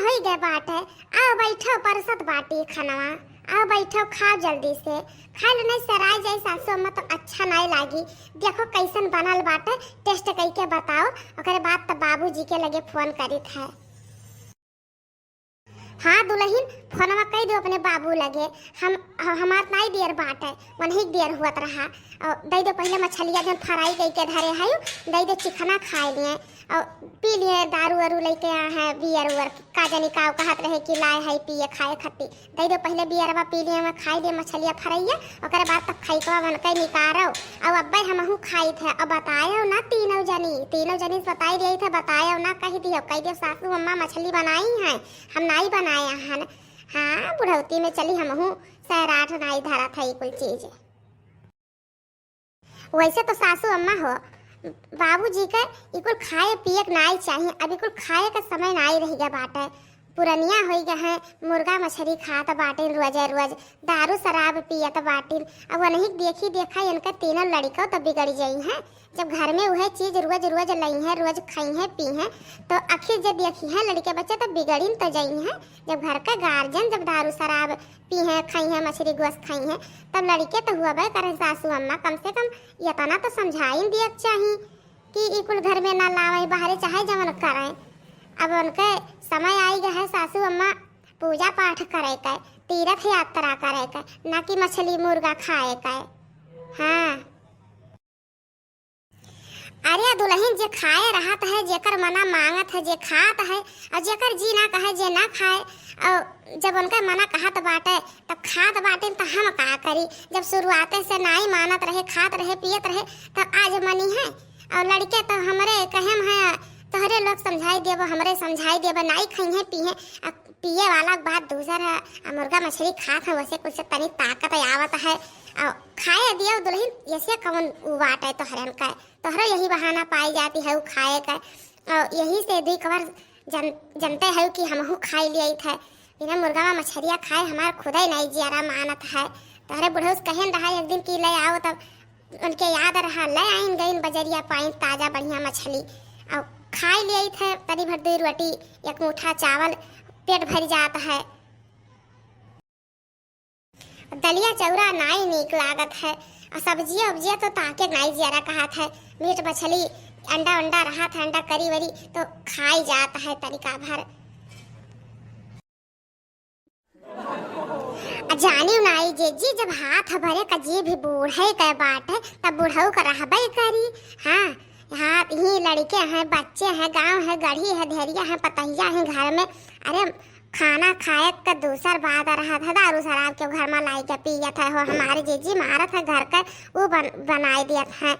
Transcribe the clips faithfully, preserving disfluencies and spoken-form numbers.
होइ गए बाटे, आओ बैठो, परसत बाटी खनवा, आओ बैठो, खाओ जल्दी से, खाइ लो, नहीं सराइ जाई सासू अम्मा तो अच्छा नाई लागी। देखो कैसन बनल बाटे, टेस्ट कइके बताओ, ओकरे बाद त बाबूजी के लगे फोन करित है। हाँ दुलहिन, फोनवा कइ दो अपने बाबू लगे, हम, ह-, हमार नाई देर बाटे, वनही देर हुअत रहा। और दइ दो पहिले मछलिया जौन फ्राई कइके धरे है, दइ दो चिखना खाइ लिए, और पी लिए दारू वारू लइके आए हैं, बियर उयर, का जानी का कहत रहे कि लाए है पिए खाए खती। दइ दो पहिले बियरवा पी लिए, मैं खाइ लिए मछलिया फ्राइया, ओकरे बाद तब खइकवा बन के निकारो। और अब्बे हमहू खाइत है, अब बतायो ना तीनों जनी, तीनों जनी से बताइ दिए थे, बतायो ना, कहि दियो, कहि दियो सासू अम्मा मछली बनाई हैं, हम नाई बनाए हन। हाँ, बुढ़ौती में चली हमहू सैराट नाई धरत है ई कुल चीज। वैसे तो सासू अम्मा हो, बाबूजी के ई कुल खाए पिए के नाई चाही, अब ई कुल खाए के समय नाई रह गया बाटे। पुरनिया होइ गए हैं, मुर्गा मछली खात बाटिन रोजे रोज, दारू शराब पियत बाटिन। अब वनही देखी देखा इनके तीनों लड़िको तो बिगड़ जाई हैं। जब घर में उहे चीज रोज रोज लई हैं, रोज खाई हैं पी हैं, तो आखिर जे देखी हैं लड़िके बच्चे तो बिगड़िन तो जाई हैं। जब घर का गार्जियन जब दारू शराब पी हैं, खाई हैं, मछली गोश्त खाई हैं, तब लड़िके तो हुआ बे करें सासू अम्मा, कम से कम इतना तो समझाइन दिए के चाही कि ई कुल घर में ना लावे, बाहरे चाहे जवन करें। अब उनके समय आई गए है सासू अम्मा पूजा पाठ करे के, तीर्थ यात्रा करे के, ना कि मछली मुर्गा खाए के। हाँ। अरे दुलहिन, जे खाए रहत है, जेकर मना मांगत है, जे खात है, और जेकर जी ना कहे, जे ना खाए, और जब उनके मना कहत बाटे, तब खात बाटिन, त हम का करी? जब शुरुआते से नाई मानत रहे, खात रहे, पियत रहे, तब आज मनी है। और लड़िके तो हमरे कहेम है, तोहरे लोग समझाई देबो, हमरे समझाई देबो, नाई खइहें, पीहें। आ पिए वाला के बात दूसर है, आ मुर्गा मछली खात है, वैसे कुछ तनी ताकत आवत है। आ खाए दियो दुलहिन, ऐसे कौन उ बाटे तोहरन का? तोहरो यही बहाना पाई जाती है उ खाए का। और यही से दुई कवर जन-, जनते है कि हमहू खाई लियत है। बिना मुर्गा मछरिया खाए हमार खुदे नाई जियारा मानत है। तोहरे बुढ़ऊ से कहेन रहा एक दिन कि ले आओ, तब उनके याद रहा, ले आइन गइन बजरिया, पाइन ताजा बढ़िया मछली। और खाई लियत है तनी भर दुई रोटी, एक मुट्ठा चावल, पेट भर जात है। दलिया चौरा नाई नीक लागत है, और सब्जिया उब्जिया तो ताके नाई जियारा कहत है। मीट मछली, अंडा उंडा रहत है, अंडा करी वरी तो खाई जात है तनिका भर। आ जानियो नाई जीजी, जब हाथ भरे का जीभ बूढ़े के बाटे, तब बुढ़ऊ का रहबे करी। हाँ, हाँ, यही लड़िके हैं, बच्चे हैं, गाँव है, गढ़ी है, धेरिया है, पतहिया है घर में। अरे, खाना खाए का दूसर बात रहत है, दारू शराब के घर में लाई के पियत है हो। हमारे जीजी मारत है घर के, उ बन-, बनाए दियत है।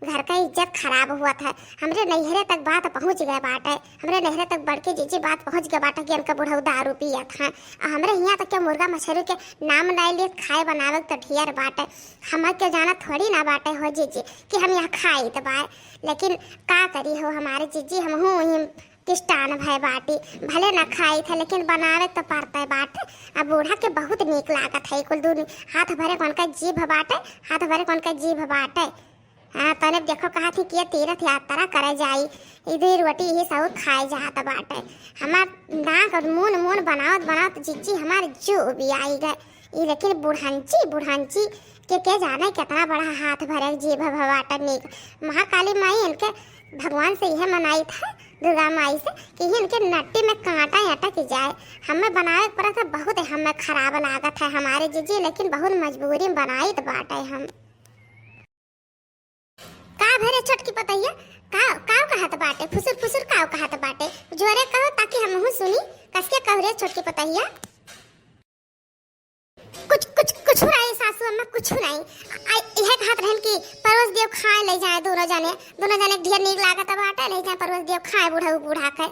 घर का इज्जत खराब हुअत है। हमरे नैहरे तक बात पहुँच गए बाटे, हमरे नैहरे तक बड़के जीजी बात पहुँच गए बाटे कि इनका बुढ़ऊ दारू पियत हैं। आ हमरे हियाँ तक के मुर्गा मछली के नाम नाई लेत, खाए बनावे तो ढेर बाटे। हमर के जाना थोड़ी ना बाटे हो जीजी कि हम यहाँ खाइत बाए, लेकिन का करी हो हमारे जीजी, हमहू वहीं किस्टान भय बाटी। भले ना खाइत है लेकिन बनावे तो पड़ते बाटे। आ बूढ़ा के बहुत नीक लागत है, कुल दूनी हाथ भरे कौन का जीभ बाटे, हाथ भरे कौन का जीभ बाटे। हाँ, तने देखो, कहा थी कि ये तीर्थ यात्रा करे जाई, इधर रोटी ही सब खाए जात बाटे। हमार नाक और मुन, मुन बनावत, बनावत जीजी हमार जो भी आई गए। ई लेकिन बुढ़ंची, बुढ़ंची के, के जाने कितना बड़ा हाथ भरे जीभ बाटे नीक। महाकाली माई इनके भगवान से यह मनाई था, दुर्गा माई से, कि इनके नट्टी में कांटा अटक जाए। हमें बनावे के पड़ा था, बहुत हमें खराब लागत है हमारे जीजी, लेकिन बहुत मजबूरी में बनाई तो बाटे हम। का भरे छोटकी पतहिया? का, का कहत बाटे? फुसुर फुसुर का कहत बाटे? जोरे कहो ताकि हमहू सुनी। कसके कहो रे छोटकी पतहिया। कुछ, कुछ, कुछ नहीं सासू अम्मा, कुछ नहीं। आ, इहे कहत रहन कि परोस दियो खाए ले जाए दोनों जने, दोनों जने ढेर नीक लागत बाटे, ले जाए परोस दियो खाए बूढ़ा बूढ़ा के।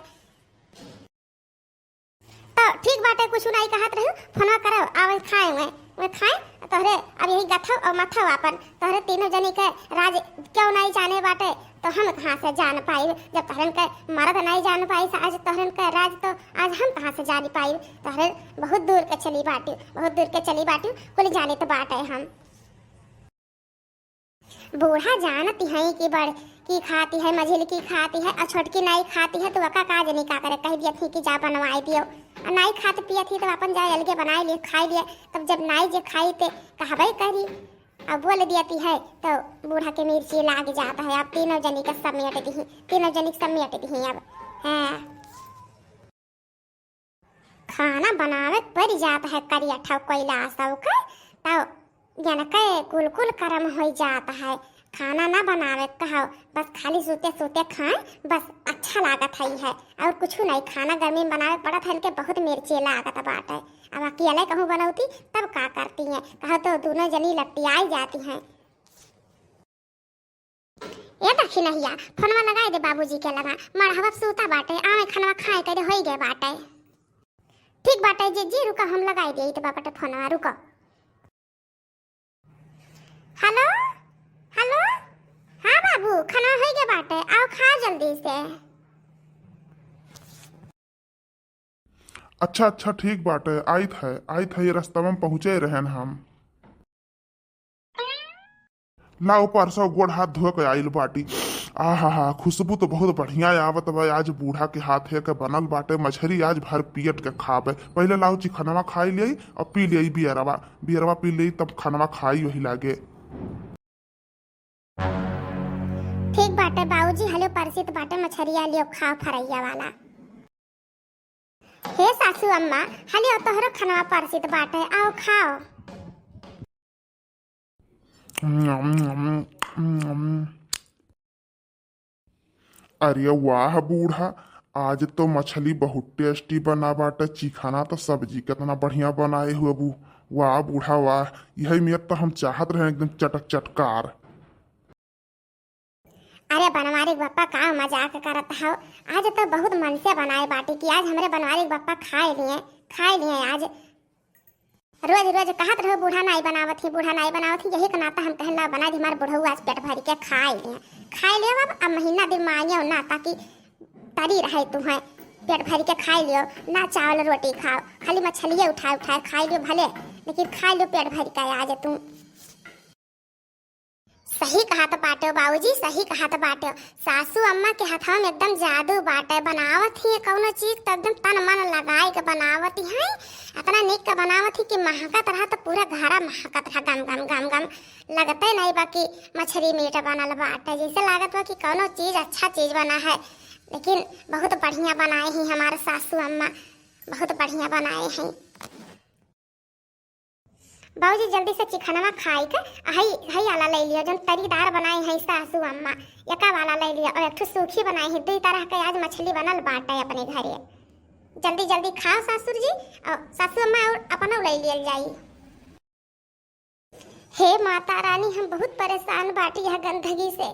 तो ठीक बाटे, कुछ नाई कहत रहू, फोनवा करो, आवे खाए में, में खाए, तोहरे अब यही गथव और मथव आपन, तोहरे तीनों जनी के राज क्यों नाई जाने बाटे, तो हम कहाँ से जान पाई? जब तोहरन के मर्द नाई जान पाई, आज तोहरन के राज, तो आज हम कहाँ से जान पाई? तोहरे बहुत दूर के चली बाटी, बहुत दूर के चली बाटी, कुल जाने तो बाटे हम। बूढ़ा जानत हैं कि बड़ की खाती है, मझिल की खाती है, और छोटकी नाई खाती है, तो वका का जनी का करे, कह दिया थी कि जा बनवाई दियो। और नाई खात पियत ही, तो अपन जाए अलगे बनाए लिए, खाई लिए। तब जब नाई जे खाई, ते कहबे करी, अब बोल दिया थी है, तो बूढ़ा के मिर्ची लाग जाता है। अब तीनों जनी के समेट दी, तीनों जनी के समेट दी अब। हाँ। खाना बनावे के पड़ जात है करिया ठौ कोयला सब के, तब जनके कुल कुल करम होइ जात है। खाना ना बनावे के कहो, बस खाली सूते सूते खाए, बस अच्छा लागत है, है और कुछ नहीं। खाना गर्मी में बनावे पड़त है, इनके बहुत मिर्ची लागत बाटे। अब अकेले कहूँ बनौती तब का करती हैं, कहो तो दोनों जनी लपटियाई जाती हैं। ए दखिनहिया, फोनवा लगाई दे बाबूजी के लगा, मड़हवा सूता बाटे, आवे खनवा खाए करे होई गए बाटे। ठीक बाटे जीजी, रुका हम लगाई दे तो बापटे फोनवा, रुको। हेलो, हेलो, हाँ बाबू, खनवा होई गए बाटे, आओ खा जल्दी से। अच्छा अच्छा, ठीक बाटे, आइत है, आइत है, ये रस्तवा में पहुँचे रहन हम। लाओ परसों गोड़ हाथ धो के आइल बाटी। आहा हा, खुशबू तो बहुत बढ़िया आवत बा। आज बूढ़ा के हाथे के बनल बाटे मछरी, आज भर पियट के खाबे। पहले लाओ चिखनवा खाई लियाई और पी लियाई बियरवा, बियरवा पी लियाई तब खनवा खाई वही लागे। ठीक बाटे बाबूजी, हलो परसित बाटे मछरिया, लियो खाओ फरैया वाला। हे सासू अम्मा, हलियो तोहरो खनवा परसित बाटे, आओ खाओ। अरे वाह बूढ़ा, आज तो मछली बहुत टेस्टी बना बाटे, चिखाना तो सब्जी कितना बढ़िया बनाए हुए बू। वाह बूढ़ा वाह, यही मियत तो हम चाहत रहे, एकदम चटक चटकार। अरे बनवारी के बप्पा, का मजाक करत हौ? आज तो बहुत मन से बनाए बाटी कि आज हमरे बनवारी के बप्पा खाए लिए, खाए लिए आज। रोज रोज कहत रहो बूढ़ा नाई बनावत ही, बूढ़ा नाई बनावत ही, यही के नाता हम कहन ला बना दी, हमार बुढ़ऊ आज पेट भर के खाए लिए, खाए लिए। अब, अब महीना दिन मांगे ना, ताकि तरी रहे तुम्हें, पेट भर के खाए लियो, ना चावल रोटी खाओ, खाली मछलिए उठाए उठाए खाए लियो भले, लेकिन खाए लियो पेट भर के आज तुम। सही कहत बाटे बाबूजी, सही कहत बाटे। सासू अम्मा के हथवा में एकदम जादू बाटे, बनावत ही कौनो चीज तो एकदम तन मन लगाए के बनावत ही। इतना नीक के बनावत ही कि महकत रहा तो पूरा घरा महकत रहा, गम गम गम गम। लगते नहीं बा कि मछली मीट बनल बाटे, जैसे लागत बा कि कौनो चीज अच्छा चीज बना है। लेकिन बहुत बढ़िया बनाए ही हमारे सासू अम्मा, बहुत बढ़िया बनाए हैं। बाबूजी जल्दी से चिखनवा खाई के हई, हई आला ले लियो, जौन तरीदार बनाई है सासू अम्मा। एका वाला ले लियो और एक ठो सूखी बनाई है। दुई तरह के आज मछली बनल बाटे अपने घरे। जल्दी जल्दी खाओ सासुर जी और सासू अम्मा, और अपनो ले लियल जाई। हे माता रानी, हम बहुत परेशान बाटी यह गंदगी से।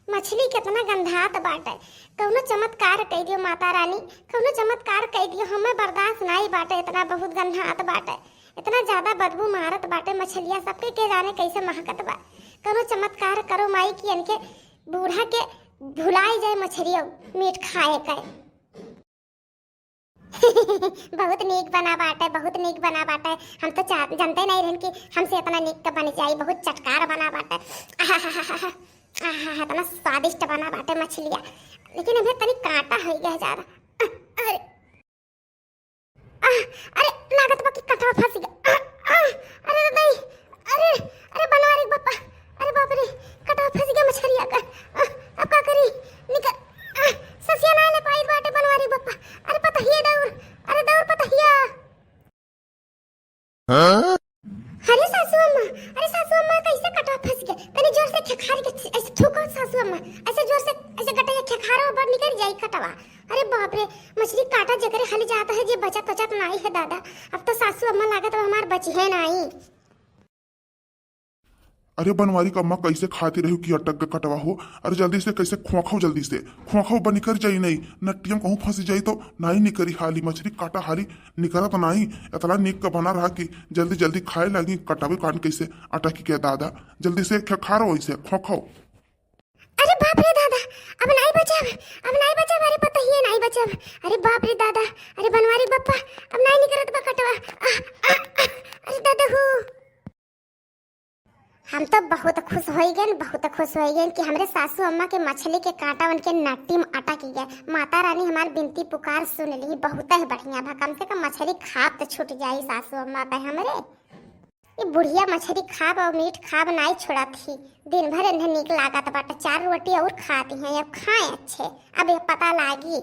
मछली कितना गंधात बाटे, कौनो चमत्कार कई दियो माता रानी, कौनो चमत्कार कई दियो, हमें बर्दाश्त नाई बाटे, इतना बहुत गंधात बाटे। इतना ज्यादा बदबू मारत बाटे मछलिया, सबके के जाने कैसे महकत बा। कौनो चमत्कार करो माई कि इनके बूढ़ा के भुलाई जाए मछरियो मीट खाए के। बहुत नीक बना बाटे, बहुत नीक बना बाटे। हम तो जा-, जानते नहीं रहन कि हमसे इतना नीक के बन जाई। बहुत चटकार बना बाटे। आहा, इतना स्वादिष्ट बना बाटे मछलिया, लेकिन हमें तनी कांटा हो गया ज्यादा। अरे, आह, अरे, लागत बा कि कटवा फंस गया। आह, आह, अरे रे दाई, अरे, अरे बनवारी के बप्पा, अरे बाप रे, कटवा फंस गया मछरिया का। आह, अब का करी? निकल, आह, ससिया ना ले पाई बाटे बनवारी के बप्पा। अरे पतहिया दौड़, अरे दौड़ पतहिया। हाँ? अरे सासू अम्मा, अरे सासू अम्मा, कैसे कटवा फंस गया? तनी जोर से खेखार के ऐसे ठोको सासू अम्मा, ऐसे जोर से, ऐसे गटैया खेखारो, बड़ निकल जाई कटवा। अरे बाप रे, मछली काटा जेकरे हल जाता है, जे बचत बचत नाई है दादा। अब तो सासू अम्मा लागत अब हमार बची है नाई। अरे बनवारी का अम्मा, कैसे खाती रही कि अटक के कटवा हो? अरे जल्दी से कैसे खोखो, जल्दी से खोखो, बा निकर जाई नहीं, नट्टियम कहूँ फंस जाई तो नाई निकरी हाली, मछली काटा हाली निकरत नाई। इतना नीक का बना रहा कि जल्दी जल्दी खाए लागी, कटावे कान कैसे अटकी के दादा, जल्दी से खेखारो ऐसे खोखो। अरे बाप रे दादा, अब नाई बचब, अब नाई बचब, अरे पतहिए नाई बचब। अरे बाप रे दादा, अरे बनवारी बप्पा, अब नाई निकरत बा कटवा। आह, आह, आह, अरे दादा हो। हम तो बहुत खुश होइ गएन, बहुत खुश होइ गएन कि हमरे सासू अम्मा के मछली के काँटा उनके नट्टी में अटक गए। माता रानी हमार बिनती पुकार सुन लिही, बहुत ही बढ़िया भा, कम से कम मछली खाब तो छूट जाई सासू अम्मा के हमरे। ये बुढ़िया मछली खाब और मीट खाब नाई छोड़त ही, दिन भर इन्हें नीक लागत बाटे, चार रोटी और खाती हैं, अब खाएं अच्छे, अब ये पता लागी।